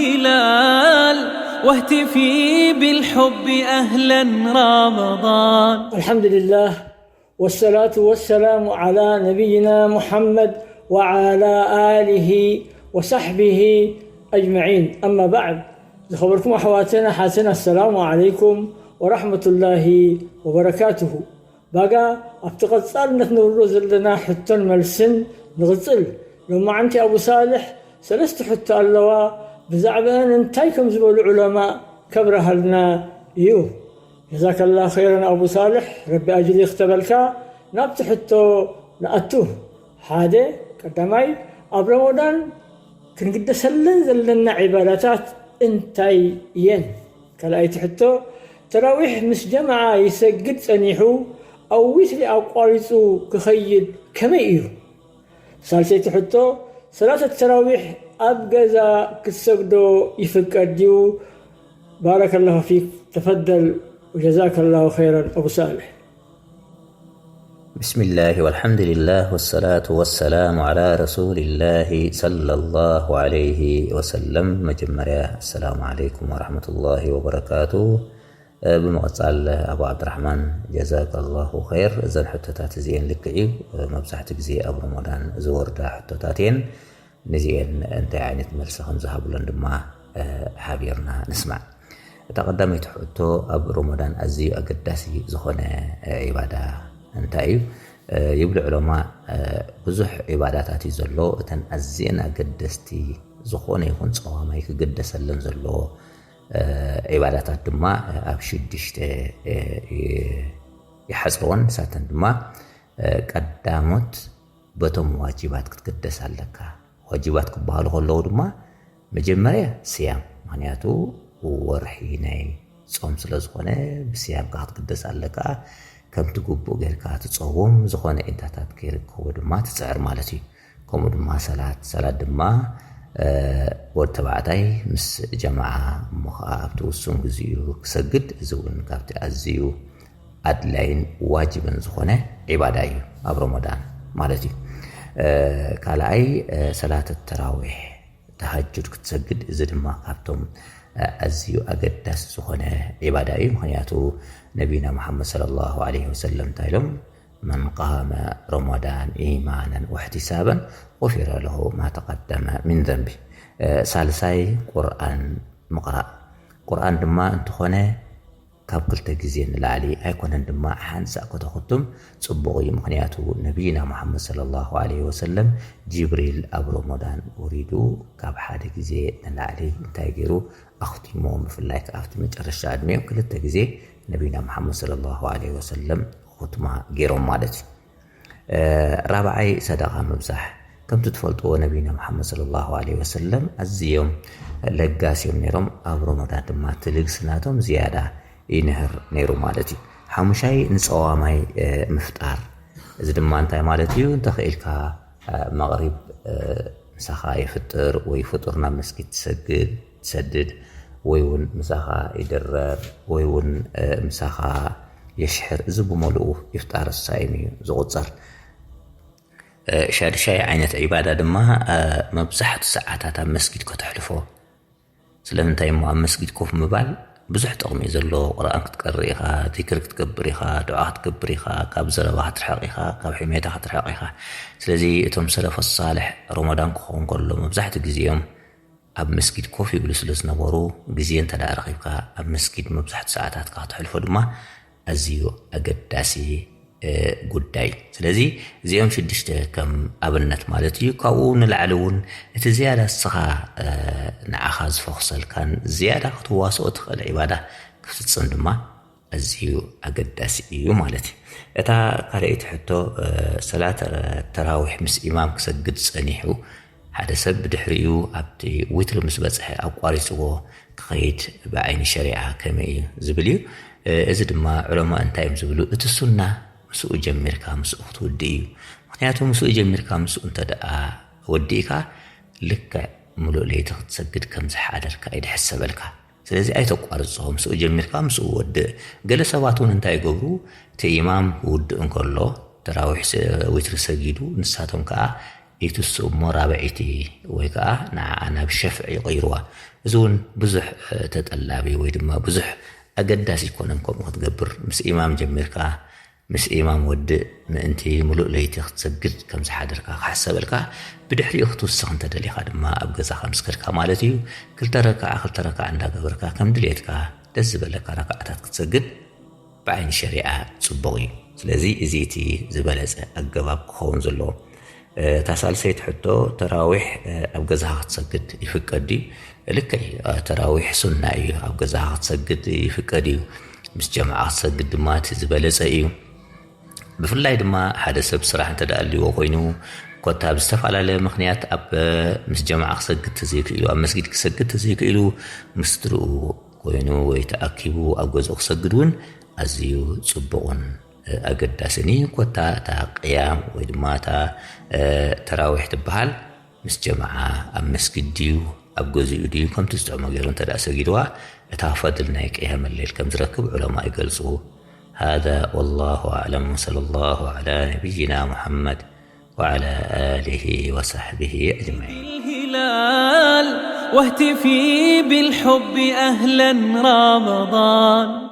هلال واهتفي بالحب أهلا رمضان. الحمد لله، والصلاة والسلام على نبينا محمد وعلى آله وصحبه أجمعين. أما بعد، ዝኸበርኩም ኣሕዋትን ኣሓትን፣ ኣሰላሙ ዓለይኩም ወራሕመቱላሂ ወበረካቱሁ። ባጋ ኣብቲ ቐጻልነት ንብሎ ዘለና ሕቶን መልስን ንቕጽል። ሎማዓንቲ ኣቡ ሳልሕ ሰለስተ ሕቶ ኣለዋ። ብዛዕባአን እንታይ ከም ዝበሉ ዑለማእ ከብረሃልና እዩ። ጀዛከላ ኸይረን ኣቡ ሳልሕ፣ ረቢ ኣጅሪ ይኽተበልካ። ናብቲ ሕቶ ንኣቱ። ሓደ፣ ቀዳማይ፣ ኣብ ረመዳን ክንግደሰለን ዘለና ዒባዳታት እንታይ እየን? ካልኣይቲ ሕቶ፣ ተራዊሕ ምስ ጀማዓ ይሰግድ ጸኒሑ ኣብ ዊትሪ ኣቋሪጹ ክኸይድ ከመይ እዩ? ሳልሰይቲ ሕቶ፣ ሰላት ተራዊሕ ኣብ ገዛ ክትሰግዶ ይፍቀድ ድዩ? ባረከላሁ ፊክ፣ ተፈደል ወጀዛከላሁ ኸይረን ኣቡ ሳልሕ። بسم الله والحمد لله والصلاة والسلام على رسول الله صلى الله عليه وسلم። መጀመርያ ኣሰላሙ ዓለይኩም ወራሕመቱላሂ ወበረካቱ። እ፣ ብምቕጻል ኣቡ ዓብድራሕማን ጀዛከላሁ ኸይር። እዘን ሕቶታት እዚኤን ልክዕ እዩ፣ እ፣ መብዛሕትኡ ግዜ ኣብ ረመዳን ዝወርዳ ሕቶታት እየን። ንዚኤን እንታይ ዓይነት መልሲ ከም ዝሃብሎን ድማ፣ እ፣ ሓቢርና ንስማዕ። እታ ቀዳመይቲ ሕቶ፣ ኣብ ረመዳን ኣዝዩ ኣገዳሲ ዝኾነ፣ እ፣ ዒባዳ እንታይ እዩ? እ፣ ይብሉ ዑለማ፣ እ፣ ብዙሕ ዒባዳታት እዩ ዘሎ። እተን ኣዝየን ኣገደስቲ ዝኾነ ይኹን ጸዋማይ ክግደሰለን ዘለዎ፣ እ፣ ዒባዳታት ድማ፣ እ፣ ኣብ ሽዱሽተ፣ እ፣ ይ-፣ ይሓጽርወን። ንሳተን ድማ፣ እ፣ ቀዳሞት በቶም ዋጅባት ክትግደስ ኣለካ። ዋጅባት ክበሃሉ ከለዉ ድማ መጀመርያ ስያም፣ ምኽንያቱ ወርሒ ናይ ጾም ስለ ዝኾነ ብስያምካ ክትግደስ ኣለካ። ከምቲ ግቡእ ጌርካ ትጸውም፣ ዝኾነ ኢንታታት ከይርከቦ ድማ ትጽዕር ማለት እዩ። ከምኡ ድማ ሰላት፣ ሰላት ድማ፣ እ፣ ወዲ ተባዕታይ ምስ ጀማዓ እሞ ኸዓ ኣብቲ ውሱን ግዚኡ ክሰግድ፣ እዚ እውን ካብቲ ኣዝዩ ኣድላይን ዋጅብን ዝኾነ ዒባዳ እዩ ኣብ ረመዳን ማለት እዩ። እ፣ ካልኣይ፣ እ፣ ሰላት ተራዊሕ፣ ተሃጁድ ክትሰግድ፣ እዚ ድማ ካብቶም፣ እ፣ ኣዝዩ ኣገዳሲ ዝኾነ ዒባዳ እዩ። ምኽንያቱ ነቢና መሓመድ ሰለላሁ ዐለይሂ ወሰለም እንታይ ኢሎም? መን ቃመ ረመዳን ኢማናን ወሕቲሳበን ጉፊረ ለሁ ማ ተቀደመ ሚን ዘንቢ። እ፣ ሳልሳይ ቁርኣን ምቕራእ። ቁርኣን ድማ እንተኾነ ካብ ክልተ ግዜ ንላዕሊ ኣይኮነን ድማ ሓንሳእ ከተኹትም ጽቡቕ እዩ። ምኽንያቱ ነቢይና ሙሓመድ ሰለላሁ ዐለይሂ ወሰለም ጅብሪል ኣብ ረመዳን ወሪዱ ካብ ሓደ ግዜ ንላዕሊ እንታይ ገይሩ ኣኽቲሞ፣ ብፍላይ ከኣ ኣብቲ መጨረሻ ዕድሜኡ ክልተ ግዜ ነቢይና ሙሓመድ ሰለላሁ ዐለይሂ ወሰለም ኹትማ ገይሮም ማለት እዩ። እ፣ ራብዓይ ሰደቓ ምብዛሕ። ከምቲ ትፈልጥዎ ነቢይና ሙሓመድ ሰለላሁ ዐለይሂ ወሰለም ኣዝዮም ለጋስ እዮም ነይሮም። ኣብ ረመዳን ድማ እቲ ልግሲ ናቶም ዝያዳ ይንህር ነይሩ ማለት እዩ። ሓሙሻይ ንጸዋማይ፣ እ፣ ምፍጣር። እዚ ድማ እንታይ ማለት እዩ? እንተኽኢልካ፣ እ፣ መቕሪብ፣ እ፣ ምሳኻ ይፍጥር ወይ ፍጡር ናብ መስጊድ ትሰግድ፣ ትሰድድ ወይ እውን ምሳኻ ይድረር ወይ እውን፣ እ፣ ምሳኻ የሽሕር። እዚ ብመልኡ ኢፍጣር ሳኢም እዩ ዝቑጸር። እ፣ ሻድሻይ ዓይነት ዒባዳ ድማ፣ እ፣ መብዛሕቱ ሰዓታት ኣብ መስጊድ ከተሕልፎ። ስለምንታይ እሞ ኣብ መስጊድ ኮፍ ምባል ብዙሕ ጥቕሚ እዩ ዘለዎ። ቁርኣን ክትቀርእ ኢኻ፣ ዚክር ክትገብር ኢኻ፣ ዱዓ ክትገብር ኢኻ፣ ካብ ዘረባ ክትርሕቕ ኢኻ፣ ካብ ሕሜታ ክትርሕቕ ኢኻ። ስለዚ እቶም ሰለፈ ሳልሕ ረመዳን ክኸውን ከሎ መብዛሕትኡ ግዜኦም ኣብ መስጊድ ኮፍ ይብሉ ስለ ዝነበሩ፣ ግዜ እንተ ደኣ ረኺብካ ኣብ መስጊድ መብዛሕትኡ ሰዓታትካ ከተሕልፎ ድማ ኣዝዩ ኣገዳሲ፣ እ፣ ጉዳይ። ስለዚ እዚኦም ሽዱሽተ ከም ኣብነት ማለት እዩ። ካብኡ ንላዕሊ እውን እቲ ዝያዳ እስኻ፣ እ፣ ንዓኻ ዝፈኹሰልካን ዝያዳ ክትዋስኦ ትኽእል ዒባዳ ክትፍጽም ድማ ኣዝዩ ኣገዳሲ እዩ ማለት እዩ። እታ ካልኣይቲ ሕቶ፣ እ፣ ሰላት ተራዊሕ ምስ ኢማም ክሰግድ ጸኒሑ፣ ሓደ ሰብ ብድሕሪኡ ኣብቲ ዊትሪ ምስ በጽሐ ኣቋሪጽዎ ክኸይድ ብዓይኒ ሸሪዓ ከመይ እዩ ዝብል እዩ። እ፣ እዚ ድማ ዑለማ እንታይ እዮም ዝብሉ? እቲ ሱና ምስኡ ጀሚርካ ምስኡ ክትውድእ እዩ። ምኽንያቱ ምስኡ ጀሚርካ ምስኡ እንተ ደኣ ወዲእካ ልክዕ ምሉእ ለይቲ ክትሰግድ ከም ዝሓደርካ እዩ ዝሕሰበልካ። ስለዚ ኣይተቋርጾ፣ ምስኡ ጀሚርካ ምስኡ ወድእ። ገለ ሰባት እውን እንታይ ይገብሩ? እቲ ኢማም ክውድእ እንከሎ ተራዊሕ ስ-፣ ዊትሪ ሰጊዱ ንሳቶም ከኣ ይትስኡ እሞ ራብዐይቲ ወይ ከዓ ንዓኣ ናብ ሸፍዕ ይቕይርዋ። እዚ እውን ብዙሕ ተጠላቢ ወይ ድማ ብዙሕ ኣገዳሲ ኣይኮነን። ከምኡ ክትገብር ምስ ኢማም ጀሚርካ ምስ ኢማም ወድእ ምእንቲ ሙሉእ ለይቲ ክትሰግድ ከም ዝሓደርካ ክሕሰበልካ፣ ብድሕሪኡ ክትውስኽ እንተደሊኻ ድማ ኣብ ገዛኻ ምስ ከድካ ማለት እዩ። ክልተ ረክዓ ክልተ ረክዓ እንዳገበርካ ከም ድሌትካ ደስ ዝበለካ ረክዓታት ክትሰግድ ብዓይኒ ሸሪዓ ጽቡቕ እዩ። ስለዚ እዚ እቲ ዝበለጸ ኣገባብ ክኸውን ዘለዎ። እታ ሳልሰይቲ ሕቶ፣ ተራዊሕ ኣብ ገዛኻ ክትሰግድ ይፍቀድ ድዩ? ልክዕ እዩ። ተራዊሕ ሱና እዩ፣ ኣብ ገዛኻ ክትሰግድ ይፍቀድ እዩ። ምስ ጀማዓ ክትሰግድ ድማ እቲ ዝበለጸ እዩ። ብፍላይ ድማ ሓደ ሰብ ስራሕ እንተ ደኣ ኣልዎ ኮይኑ፣ ኮታ ብዝተፈላለየ ምኽንያት ኣብ ምስ ጀማዓ ክሰግድ ተዘይክእሉ፣ ኣብ መስጊድ ክሰግድ ተዘይክእሉ፣ ምስ ስድርኡ ኮይኑ ወይ ተኣኪቡ ኣብ ገዝኡ ክሰግድ እውን ኣዝዩ ጽቡቕን ኣገዳስን እዩ። ኮታ እታ ቅያም ወይ ድማ እታ ተራዊሕ ትበሃል ምስ ጀማዓ ኣብ መስጊድ ድዩ ኣብ ገዝኡ ድዩ ከምቲ ዝጥዕሞ ገይሩ እንተ ደኣ ሰጊድዋ እታ ፈድል ናይ ቅያም ሌል ከም ዝረክብ ዑለማ ይገልጹ። هذا والله أعلم، وصلى الله على نبينا محمد وعلى آله وصحبه أجمعين. الهلال واهتفي بالحب أهلا رمضان.